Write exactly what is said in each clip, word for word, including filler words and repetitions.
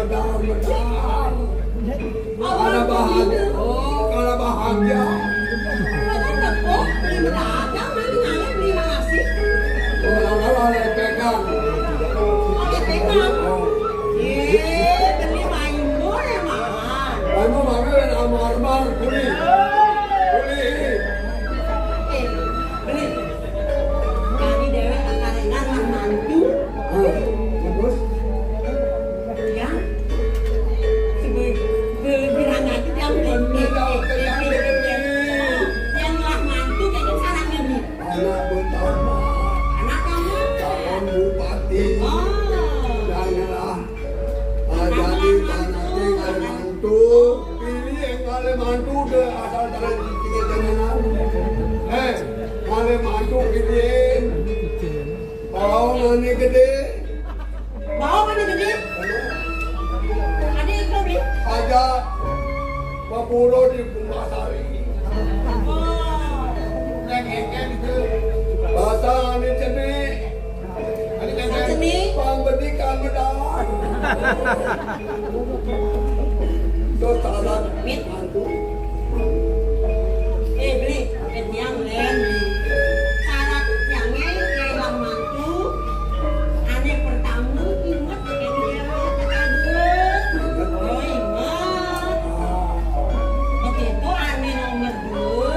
Mudah-mudahan. Ada bahagia. Oh, kalau bahagia. Ada tepuk, beli beragam, nanti nanya beli nasi. Oh, kalau ada pegang. Ada pegang. Iya, beli main bola, Mak. Main bola, Mak, main sama Arman, kuli. Kuli. Eh, beli. Kami dewek kakarengan lah mantu. Ah, terus? Ya. Sebelum, sebelum bilang nanti yang yang lah mantu kayak sarangnya nih. Anak pertama. Anak kamu? Calon bupati. Oh. Janganlah. Ah, jadi mantu, mantu. Pilih yang kali mantu deh, asal dari tiga jamanan. Eh, kali mantu pilih. Bawang ini gede. Bawang ini gede. Ada yang gede. Aja. Papuro di Kumbasari. Oh. Bahasa ini cenik. Ini kan cenik. Pang bedi kan bedawat. Terus salah. Mit. Eh, beli, eh, tiang, Len, beli. Syarat tiangnya, kayak bang mantu, ane pertama, inget, kayak dia, kata gue. Oh, inget. Begitu, ane nomor dua,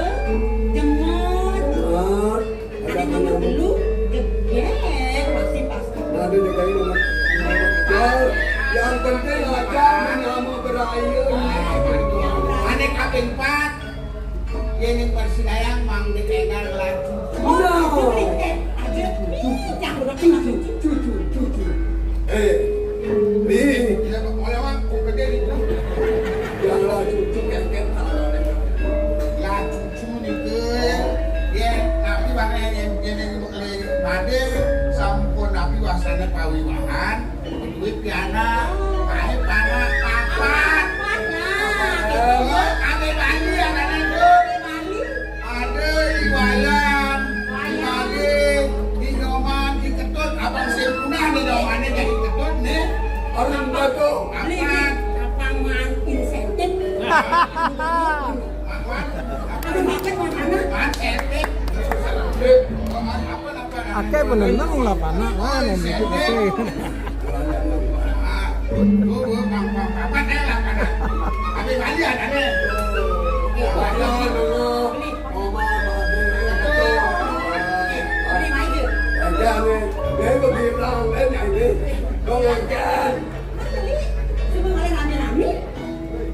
jemot. Ada yang nomor dulu, jeger, masih pas. Ada yang kayak nomor, nomor kecil. Yang penting aja nama beraye. Ane kaping empat, yen ning Persidayang mang dek engar laju. Nah. Aja, ih, jangan udah cucu, cucu, cucu. Eh, nih. Iya, Bang, oleh, Bang, kok gede nih, Bang? Yang laju, cucu, kengkeng, lah, cucu nih, Bang. Ya, tapi, Bang, yang, yang, yang, yang, Made sampun tapi wasana pawiwahan, duit piana, kae panak papat. Papat, nah. Papat. Kami bali anane, Dul. Kami bali. Ada di wayang, di Made, di Nyoman, di Ketut, abang sing punah nih Nyomane jadi Ketut nih. Orang batu. Papat. Apa man insentif? Papat. Apa man insentif? Akeh menenang lah panak lah, mau mikir akeh.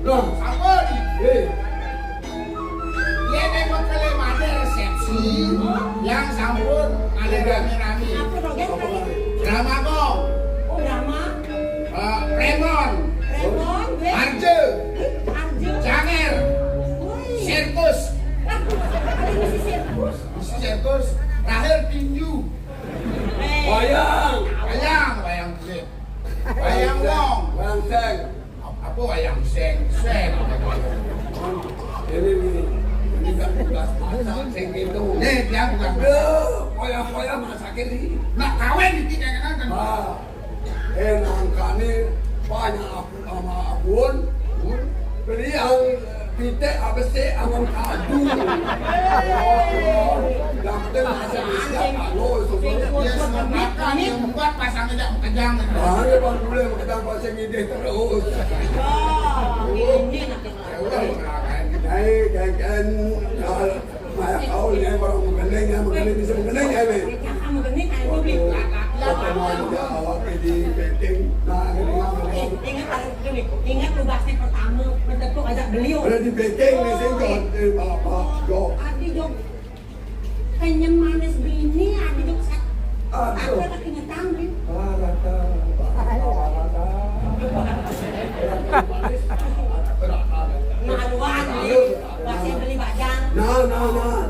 Loh, sampun. Eh. Yen nek kele made resepsi, yang sampun ada rame-rame. Apa, Bang? Drama Kong. Oh, drama. Eh, Remon. Remon, weh. Arje. Arje. Janger. Woi. Sirkus. Lah, ada misi sirkus. Misi sirkus. Rahel tinju. Eh. Wayang. Wayang, wayang kulit. Wayang wong. Wayang seng. Apa wayang seng? Seng. Ini nih, ini kan tugas masak, sing itu. Nih, dia bukan. Aduh, poya-poya masakin nih. Nak kawin iki kayak kan. Ah, eh, nangkane banyak aku sama Abun. Beli yang pitik apa sih, awan kadu. Yang penting masak siap, kalau semua. Ya, semua makan, yang buat pasang aja kejang. Ah, ya, Bang, boleh kejang pasang ide terus. Oh, ini nak. Naik, kan, kan, kalau banyak tahu, ya, orang menggending, ya, menggending, bisa menggending, ya, Be? Menggending, ayo, beli. Apa mau juga awak di betting, nah, ini, eh, ingat, ingat tugasnya pertama, bertepuk aja beliau. Udah di betting, nih, sih, jangan, eh, apa, apa, Jo. Adi, Jo. Kenyang manis bini, adi, Jo. Aduh. Aku lagi nyetang, nih. Barata, barata, barata. Ngaruan, nih. Masih beli bajang. Nah, nah, nah.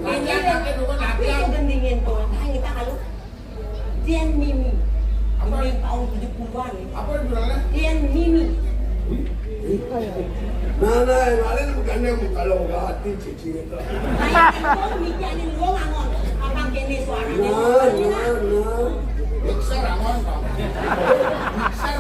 Ini, tapi itu gendingin tuh. Nah, kita kalau Dian Mimi. Apa? Ini tahun tujuh puluhan, nih. Apa judulnya? Dian Mimi. Nah, nah, yang lain bukannya kalau nggak hati, Nah, itu mikirin gua ngangon. Abang kene suaranya. Nah, nah, nah. Mixer, Angon, Bang. Mixer.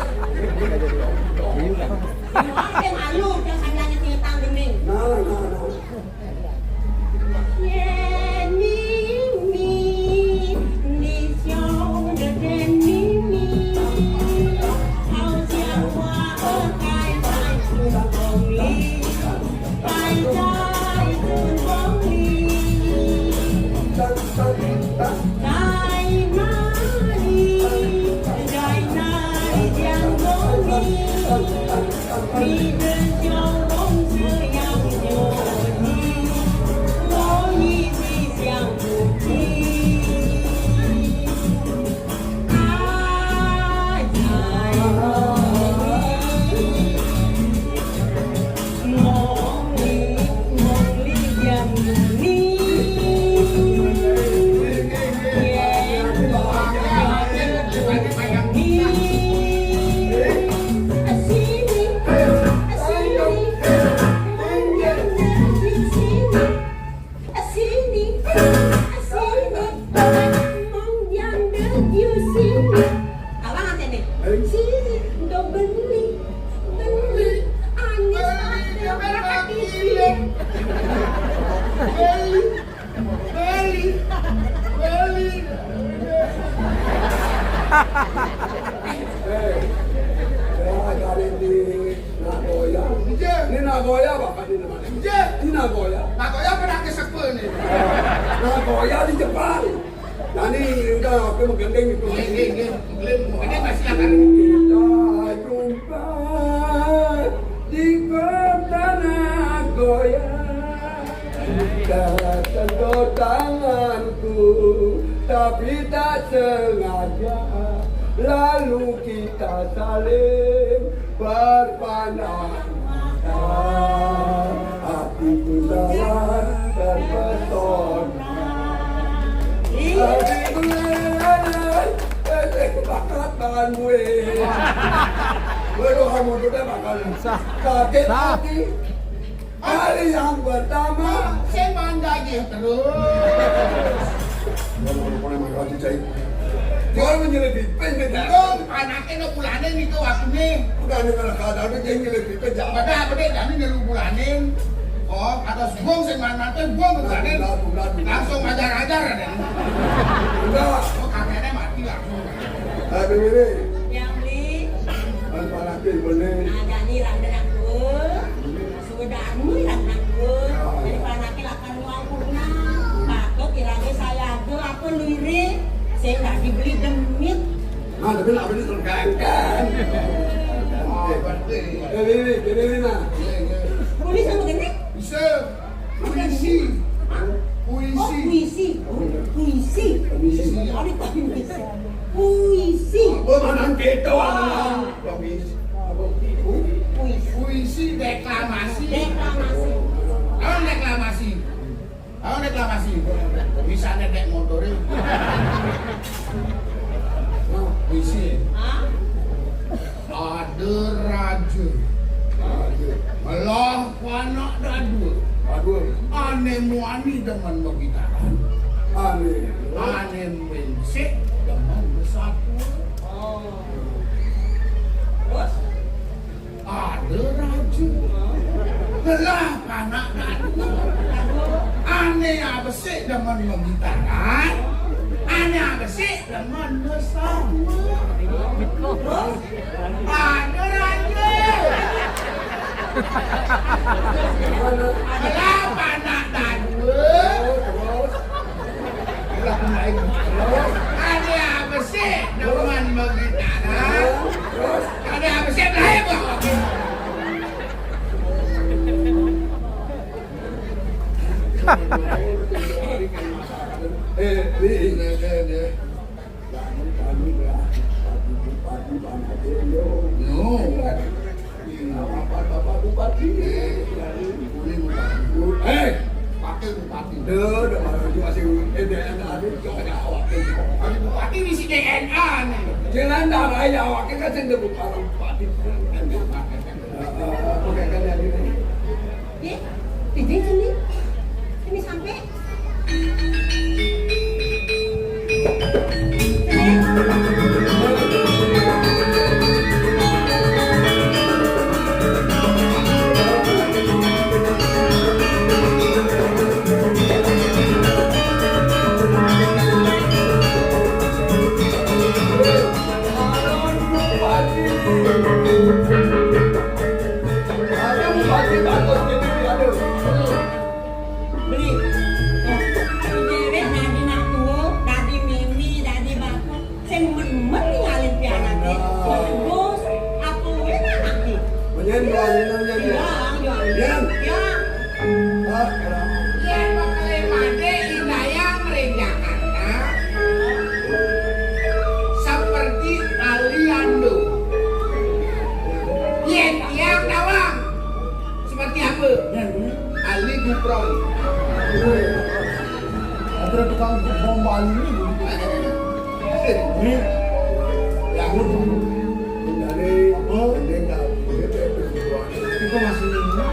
Eh, ya, cari di Nagoya. Ini Nagoya apa kan ini namanya? Ini Nagoya. Nagoya pernah ke Sepun ini. Nagoya di Jepang. Nah, ini udah, aku mau gendeng itu. Gendeng, gendeng. Gendeng masih akan. Kita jumpa di kota Nagoya. Tersentuh tanganku, tapi tak sengaja. Lalu kita saling berpandang mata. Hatiku sangat terpesona. Hatiku sangat, eh, eh, banget tangan gue. Gue doa mau juga bakal sakit hati. Hari yang pertama, saya mandagih terus. Jangan lupa yang mandagih, Cai. Jangan menyelidiki, pendek. Dong, anaknya no bulanin itu waktunya. Udah ada kalau keadaan dia nyelidiki, jangan. Pada apa deh, kami nyelu bulanin. Oh, atas buang saya mandagih, buang bulanin. Langsung ajar-ajar ada. Udah. Oh, kakeknya mati langsung. Aduh, ini. Yang beli. Mana panakin, bener. Nah, jadi randa yang tua. Sudah anu yang anu. Jadi panake lakar nyual purna. Patut irage sayaga apa lire sing dadi beli demit. Nah, tapi nak beli tergangkan. Eh, ini, ini, ini, nah. Boleh sama gini? Bisa. Puisi. Puisi. Oh, puisi. Puisi. Puisi. Ada tak puisi? Puisi. Apa mana kita, ah? Puisi. Apa? Puisi. Puisi, deklamasi. Deklamasi. Apa deklamasi? Apa deklamasi? Bisa naik motor ini. Puisi. Hah? Ada raja. Raja. Melah panak dadua. Dadua. Ane muani demen begitaran. Ane. Ane mensik demen besatua. Oh. Terus? Ada raja. Melah panak dadua. Ane abesik demen begitaran. Ane abesik demen besatua. Ada raja. Ada panak dadua. Ada apa sih? Demen begitaran. Ada apa sih? Lahir kok. Eh, Ri. No. Apa Bapak Bupati? Boleh Bupati. Eh, pakai Bupati. Duh, udah malu juga sih. Eh, D N A itu coba awak. Bupati misi D N A nih. Jangan dah, ya, awak kan sing Bupati. Bupati. Oke, kan ya, gitu. Ye, Dede sini. Sini sampai. Beli. Oh, si dewek dadi nak tua, dadi mimi, dadi bapa. Sing men-men ningalin pianake. Bagus. Apa luwe anake? Menyen jual minum jadi. Iya, jual minum. Yen. Iya. Ah, elah. Yen bakale pade indayang ring Jakarta, seperti Aliando. Yen tiang tawang, seperti apa? Yen, yen. Ali Gufron. Ada tukang bom Bali ini. Ini. Ya, dari apa? Kita masih ini.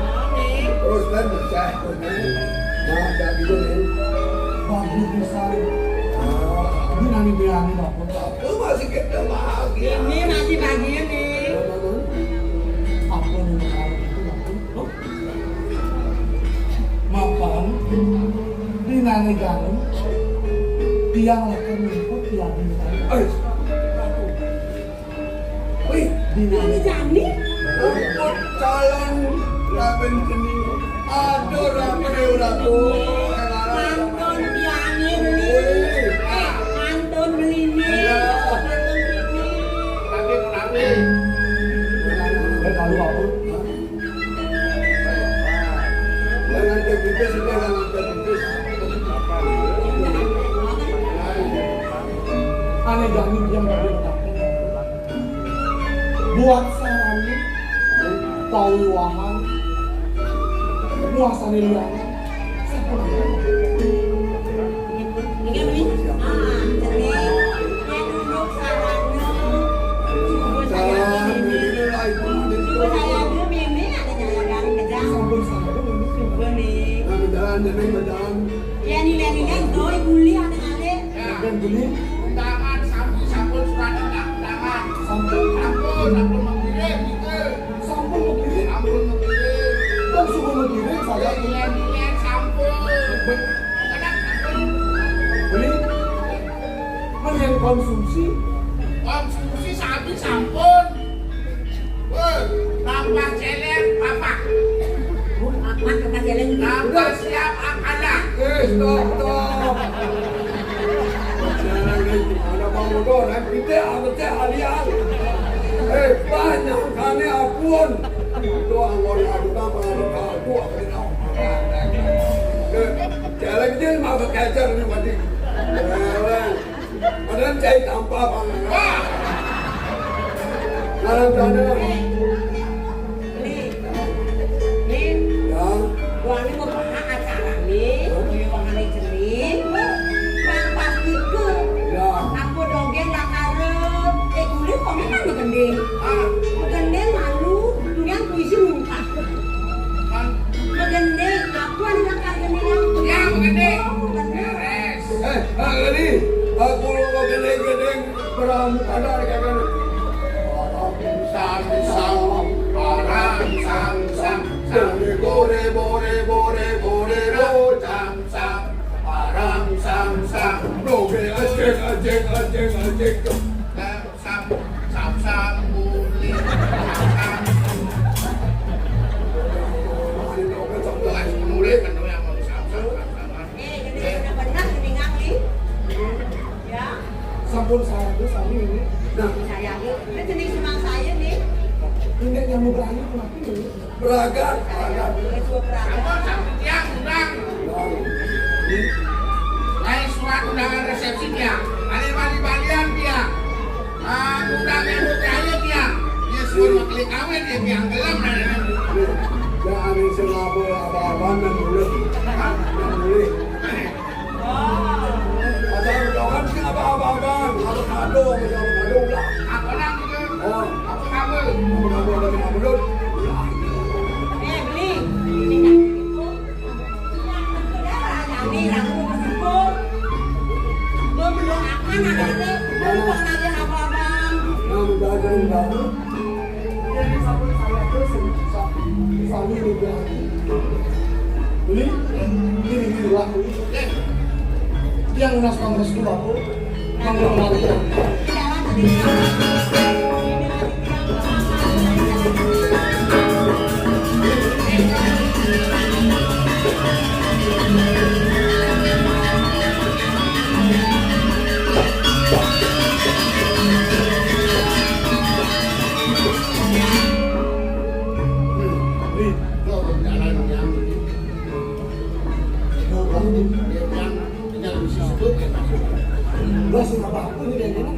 Terus kan bisa. Nah, jadi ini. Bagus pisan. Ini nani berani, Bapak. Lu masih kecil bahagia. Ini masih bahagia nih. Apa nih, kalau gitu, Bapak? Mapan, dinane ganu, tiang leken liput tiang bintang. Eh, Jani? Rumput calon Raden Geni. Aduh, Raden, Raden. Mantun tiangé beli. Wih. Mantun beliné. Iya. Mantun beliné. Raden, Raden. Eh, lalu apa? Jangan terpipis, udah, jangan terpipis. Ané jani yang tadi. Buat sarana pawiwahan, muasané lianan, sapunapi? Inggih, Beli. Ah, cening. Yén untuk sarana, coba saya ambil ini. Coba saya ambil ini, ada nyalakan kejang. Sampun sarana, Beli. Coba nih. Nah, berjalan, cening, berjalan. Ya, nilai-nilai, doi, buli, ada ngalih. Ya. Sampun beli. Undangan sami sampun surat undangan. Sampun. Sampun, sampun mengirim, gitu. Sampun mengirim. Sampun mengirim. Bang suruh mengirim, saya. Ya, iya, iya, sampun. Be- Kadang sampun. Beli. Mending konsumsi. Konsumsi sami sampun. Woi, tambah célér, Bapak. Amat tambah célér. Tambah siap, Akala. Eh, stop, stop. Ada Bang Modor, eh, pitik, apa cek, alian. Eh, banyak kali apun. Itu anggur, aduh, apa, aduh, aduh, aduh. Eh, célér ini masuk kecer nih, mati. Célér. Padahal cai tampak, Bang. Wah. Dalam sana. Nih, nih, ya. Wani mau bahas acara nih, mau bahas hari Senin, Bang, pas itu. Ya. Aku dogén lah karep, eh, kulit kok memang gending. Ah. Gending malu, yang puisi muka. Kan. Gending, aku anak gending. Ya, gending. Oh, gending. Beres. Eh, Pak Gani, aku lo gedeng-gedeng, beramu kada ada kagak. Sam, sam, parang, sam, sam, sam. Bore, bore, bore, bore, bore, ro, sam, sam, parang, sam, sam. Doge, ajeng, ajeng, ajeng, ajeng. Sam, sam, sam, mulih. Sam, sam. Mulih, mulih, kan, yang mau sam, sam, sam, sam. Eh, jadi benar-benar mendingan, Li. Ya. Sampun saya tuh, sami ini. Nah. Saya tuh, ini jenis semang saya nih. Ini nyamuk rayu, kenapa ini? Beragam, beragam. Sampun, sampun, tiang, undang. Lain surat undangan resepsi, tiang. Ada bali-balian, tiang. Ah, undang nyambut gaé, tiang. Ya, suruh klik kawin, ya, tiang gelem, nah, nah. Ya, ané sing ngabul apa-apaan, nang mulih. Hah? Nang mulih. Ada undangan sing apa-apaan, harus kado, harus kado, ulah. Apa nang itu? Oh. Apa kabul? Apa kabul, apa kabul? Eh, Beli. Nah, menjaga negara. Jadi, sampai saya tuh, sami ini bilang. Beli, ini, ini, laku. Yang nas Kongres dua tuh, yang belum lari. Gelas apa-apa ini, kayak gini.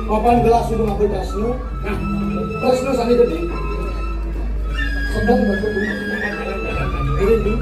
Papan gelas sudah ngambil gelasnya. Nah, terus, terus, ane gedé. Sedang batuk. Ini, Bu.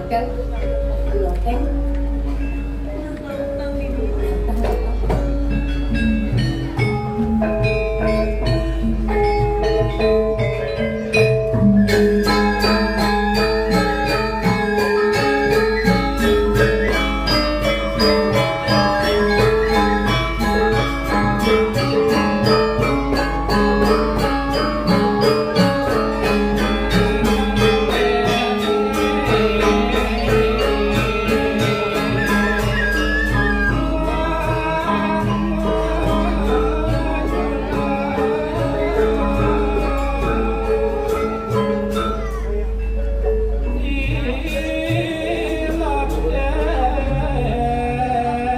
Kan, loteng.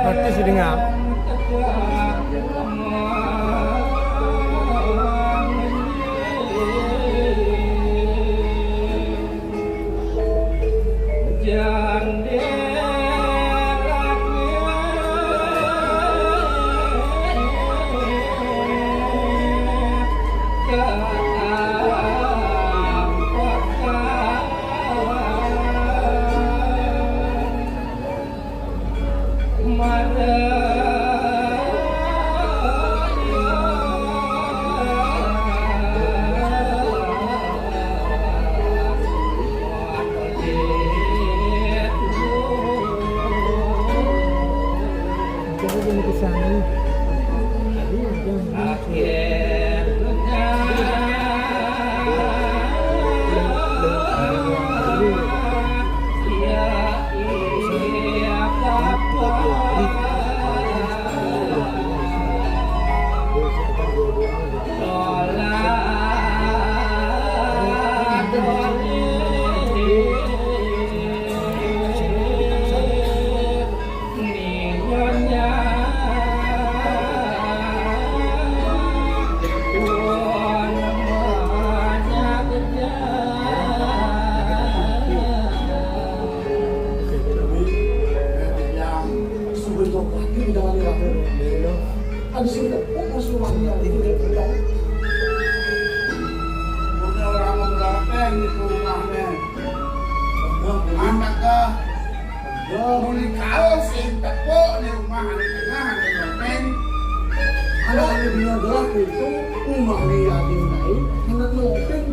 Berarti si dengar. Sudah jawab lagi di dalam rapat. Ada sih, oh, Mas Rumahnya. Ini kan kita. Udah orang mau berapa yang di rumahnya? Anak kah? Muli kaos sing tepuk di rumah, ada tengah, ada loteng. Anak anu dina gelah itu, rumah liatin lain, anak loteng.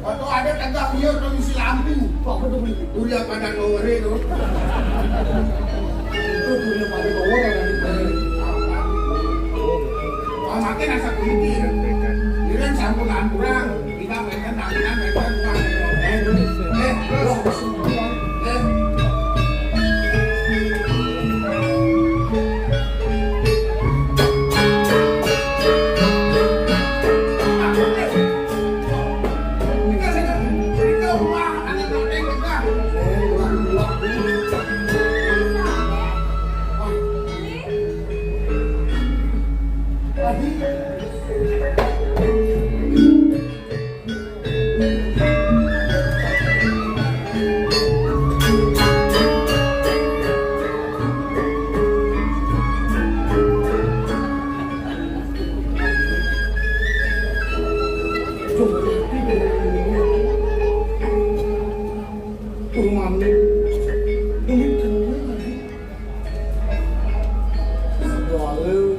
Waktu ada tegak dia permisi lampu. Apa tuh, Beli? Udah pada gore tuh. Itu udah pada gore kan? Apa? Oh, makin asa kulitir. Kira sampun kurang. Kita makan, makan, makan, makan. Eh, eh, terus. Eh. Tuh, Mami. Ini bener lagi. Soalnya,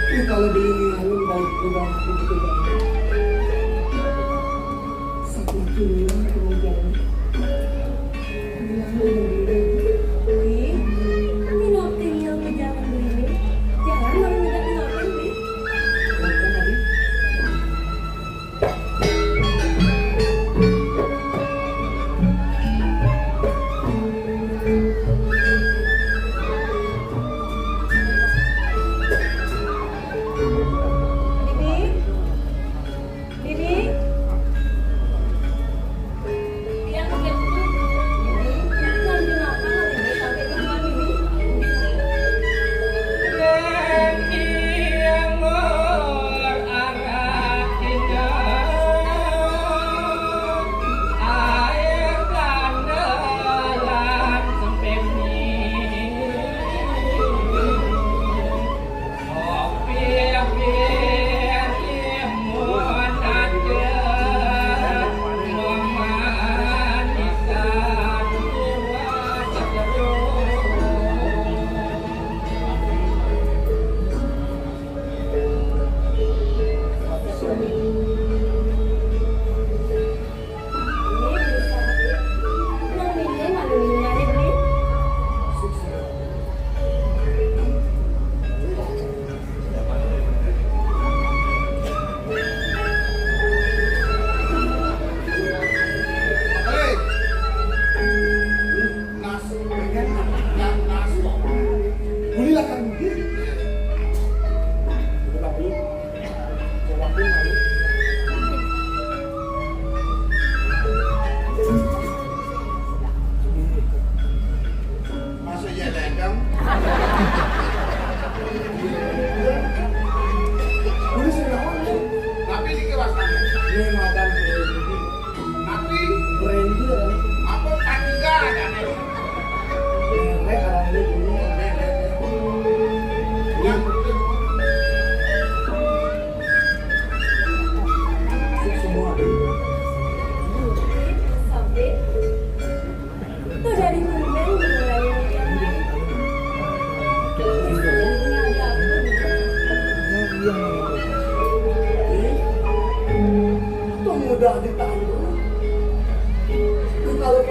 ini kalau beli minum balik ke dalam itu, satu dunia kemudian. Ih, ini loh, tinggal ke jalan dulu. Jalan malah nyedak di lopen, Wi. Bibi? Bibi?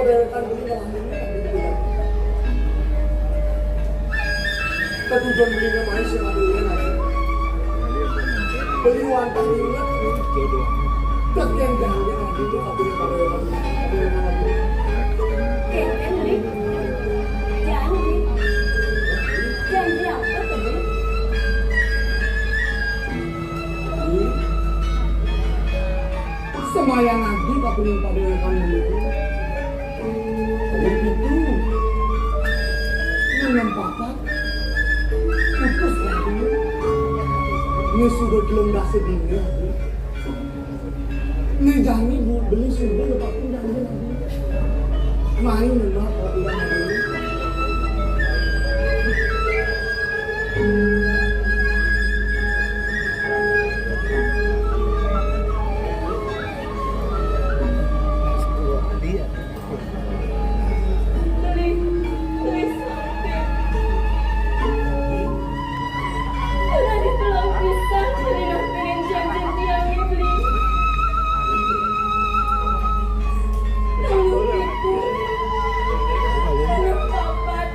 Dewekan beli malah ini. Ketujuan belinya main sih ngambilnya aja. Beli wantah inget. Jodoh. Terus yang jangan dia ngambil itu tapi dia pada dewekan. Jangan, Bli. Janji apa tuh, Bli? Semayan adi kapining pada kamu itu. Jadi itu. Nang papat. Putus lagi. Ini sudah belum dah sedihnya. Ini jangan ibu beli sudah lepas pun jangan lagi. Main memang kalau tidak mau. Beli, beli sampai. Udah ditolak pisan, beli nang pengen janji tiang nih, beli. Namun itu, anak papat.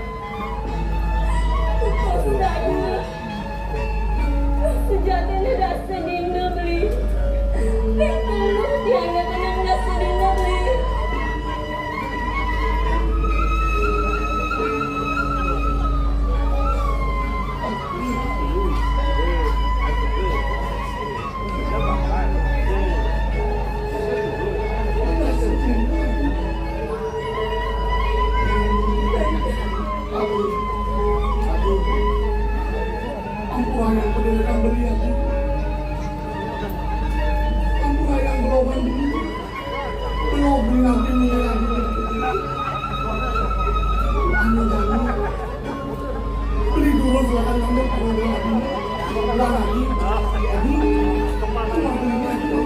Sejatinya dasar dina beli. Teh tuluh tiada kenang dasar dina beli. Ampun yang peduli kan beri aku. Ampun yang berubah diri. Belum beri aku menyerah diri. Anu jangan. Beli dulu silakan ngambil kalau beli lagi. Udah lagi. Jadi, cuma belinya itu.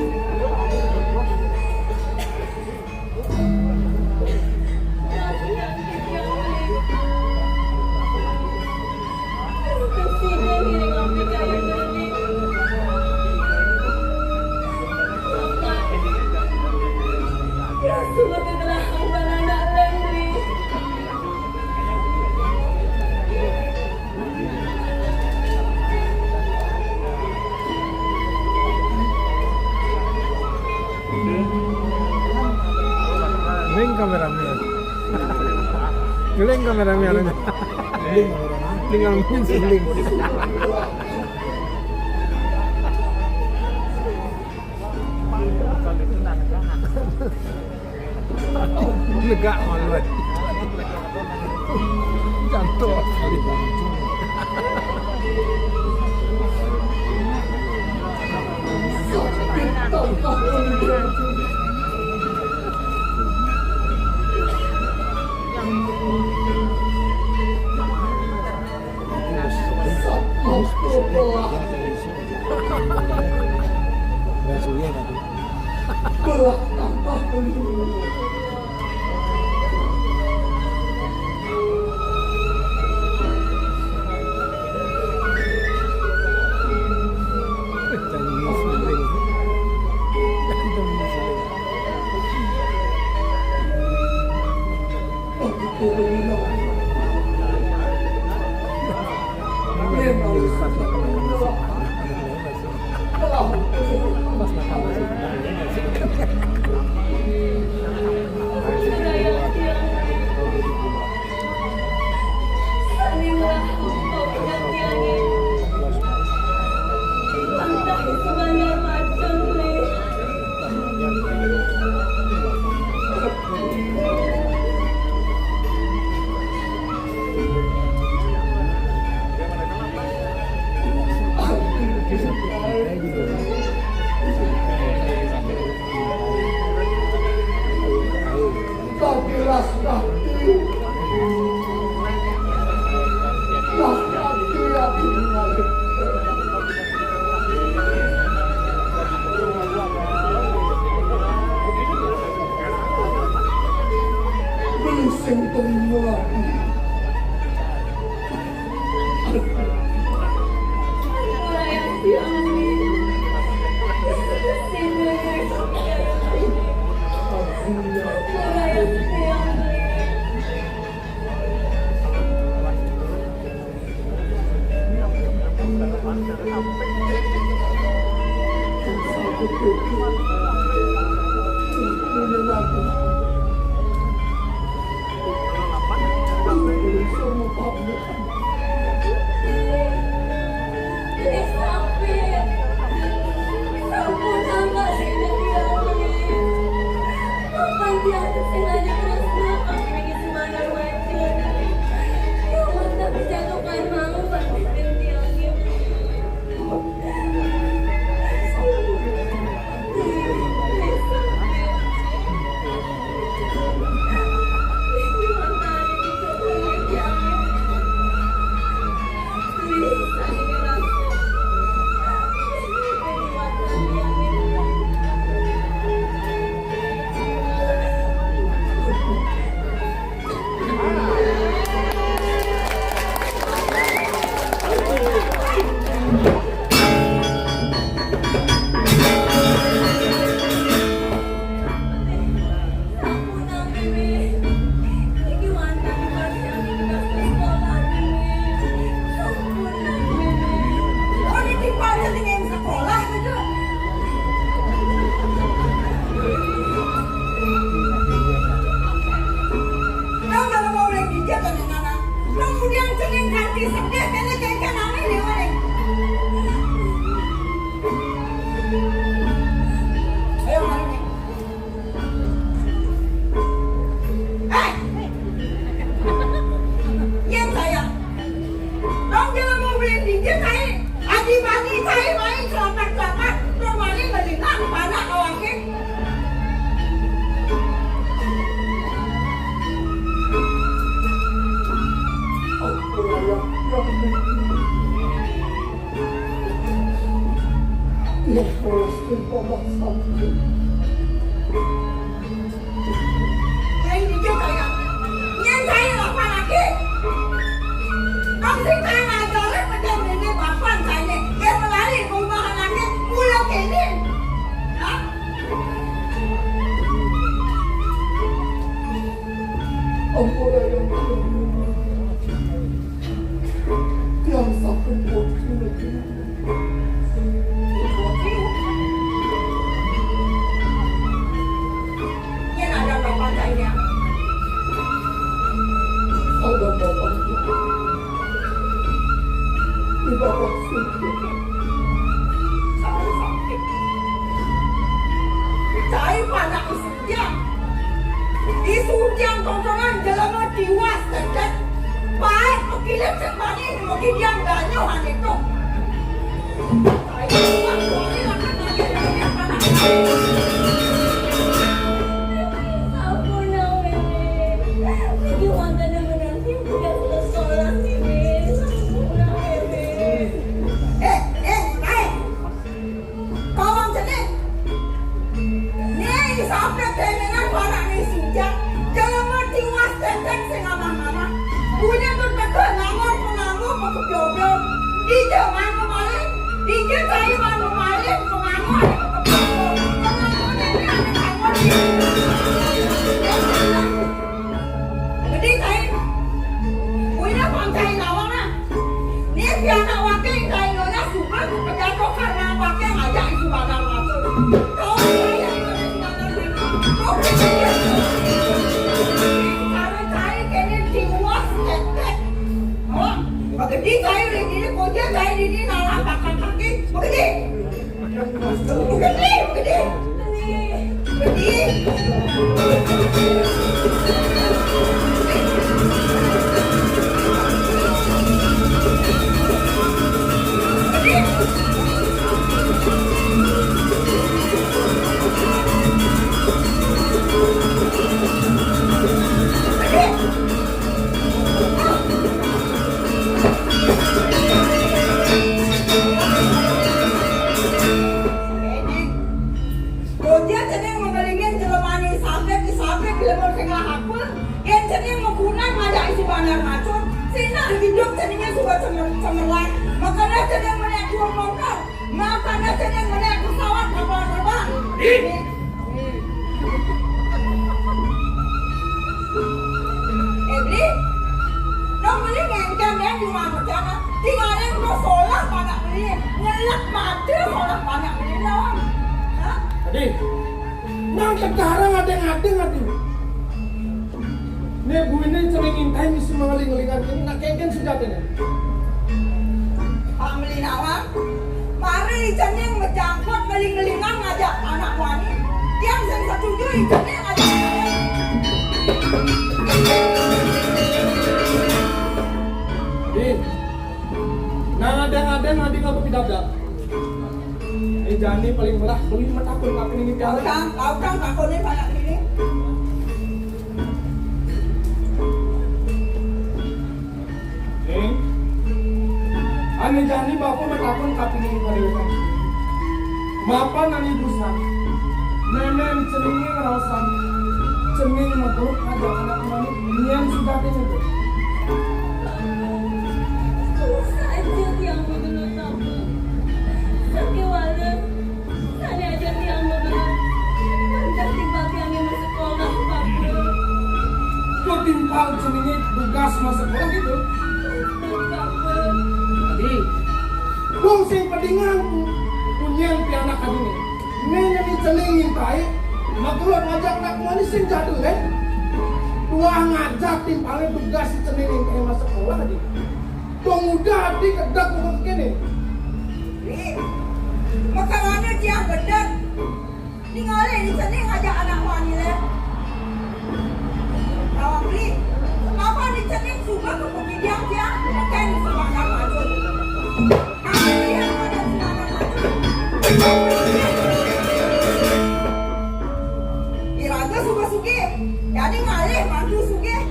Link kameramen. Link kameramen. Link kameramen. Link kameramen. Link. Lega malu. Jantung. Ayo, mari. Hei! Yén cai. Dong jelema beli dija cai. Adi bani cai main celapak-celapak. Dong bani ngelinang panak awake. Yang dikit saya, yang saya apa lagi? Kamu sih kayak ngajarin macam ini, bapak saya. Dia melari ke rumah anaknya, pulang ke ini. Hah? Ampura yang yang sampun Yen ada bapak saya. Ada bapak. Di bapak suci. Saya sakit. Saya panak. Disurtiang tongtongan jelema tiwas, cecek. Paek, mekilip sing bani, mekidang danyuh ane to. Sampun, Nang Meme. Niki wonten menanti tugas sekolah niki. Sampun, Nang Meme. Eh, eh, eh. Kawang cening. Ning sampe dengenan barang ning sinjang, jelema tiwas tetek sing amah-amah. Punya tetega nangor pengamuk, pekebyobyo. Dija manu maling, dija cai manu maling, pengamuk ada pekebyobyo. Pengamuk ini ada nangor di. Gede cai. Punya pang cai nawang ah. Nih, pianak wake ingkang nyonya suba dipegat kok karena wake ngajak isu bakal masuk. Kau saya nyonya suba bakal masuk. Kau pikir karo cai kene tiwas tetek. Oh, begedi cai udah gini, kocil cai dini nalah bakal kaki. Begedi. Begedi, begedi. Bocah cening ngemelingin jelemane sabit, sabit lemun sing lahapul. Yen cening magunang ngajak isi bandar macun, sinah hidup ceningnya suka cemer-, cemerlang. Makanya cening menek dua motor, makanya cening menek pesawat kapal terbang. Ih. Eh, Bli, dong beli ngenteng ya di rumah kerja, nah. Tinggalin terus Sekolah panak beliné, ngelek mata sekolah panak beliné, Nawang. Hah? Adi, nang sekarang ada-ada, Adi. Né buin né cening intai misi mangeling-elingan kéné, nak kéngkén sujatiné. Pang Beli Nawang, mara cening majangkut ngeling-elingan ngajak anak muani, tiang sing setuju cening ngajak. Ih, nang ada-ada Adi ngaba pidabdab. Né jani paling melah beli matakun kapining piara. Kang, kau kang takunin banyak ini. Ning, ané jani bapa matakun kapining padéwékan. Mapan ané dusan. Mémén ceningé ngraosang. Cening magelut ngajak anak muani, nyén sujatiné to. Terus aja tiang magelut, Bapa. Sakéwala, sané aja tiang magelut, wantah timpal tiangé masekolah, Bapa. Kok timpal ceningé dugas masekolah kéto? Wantah, Bapa. Adi, dong sing pedingan punyan pianak Adi né. Né nyén cening intai, magelut ngajak anak muani sing jadul, é. Tuah ngajak timpalé dugas si cening intai masekolah, Adi. Pemuda Adi gedeg ngomong kéné. Ri, makarané tiang gedeg. Ningalin cening ngajak anak muani lé. Tawang Ri, mapan cening suba ka pemilihan tiang, makén suba anak muani. Kami yang ada suba anak muani. Iraga suba sugih, jani ngalih mantu sugih.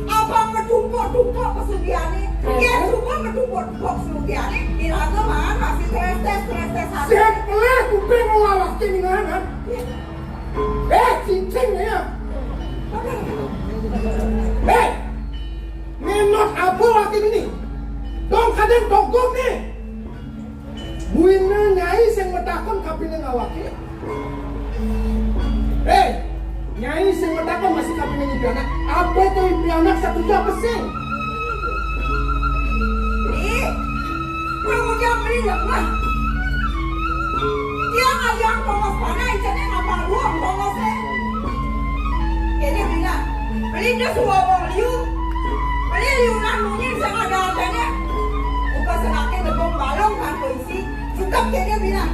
Abang matumpuk-tumpuk pesugihané. Yén suba matumpuk-tumpuk pesugihané, iraga maan masih trestés-trestés aja. Sing pelih kuping lelaki ninganan. Eh, cincin ya. Eh, ngenot apa laki ini? Dong kadén togok né. Buina nyai sing matakon kapining awaké. Eh, nyai sing matakon masih kapining pianak. Apa to pianak setuju apa sing? Ih, kamu jangan beli lemah. Dia ngajak tongos panai, jadi ngapa ruang tongosé? Kéné Beli Nawang, beli dah suwa wong liu. Beli liunan munyi sing ada artiné. Buka sengaké gedung balong kan polisi. Tetep kéné Beli Nawang.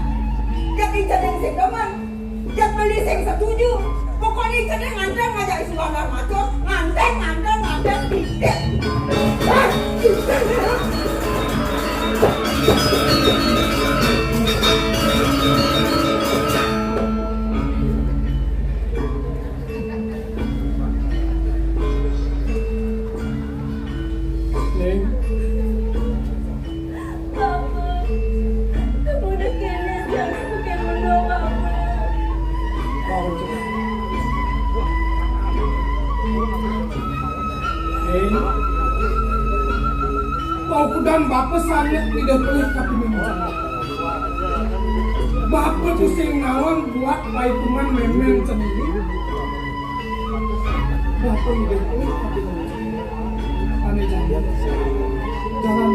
Dia pinter yang sing demen. Dia beli sing setuju. Pokokné cening nganten ngajak suwa nang macul. Nganten, nganten, nganten, titik. Hah? Titik, ya? Ning. Bapa, kamu udah kene, jangan bikin mendoa, Bapa. Ning. Mau kudang bapa sané tidak boleh tapi minta. Bapa pusing nawang buat paitungan mémén sendiri. Bapa tidak boleh tapi minta. Ané jalan. Jalan.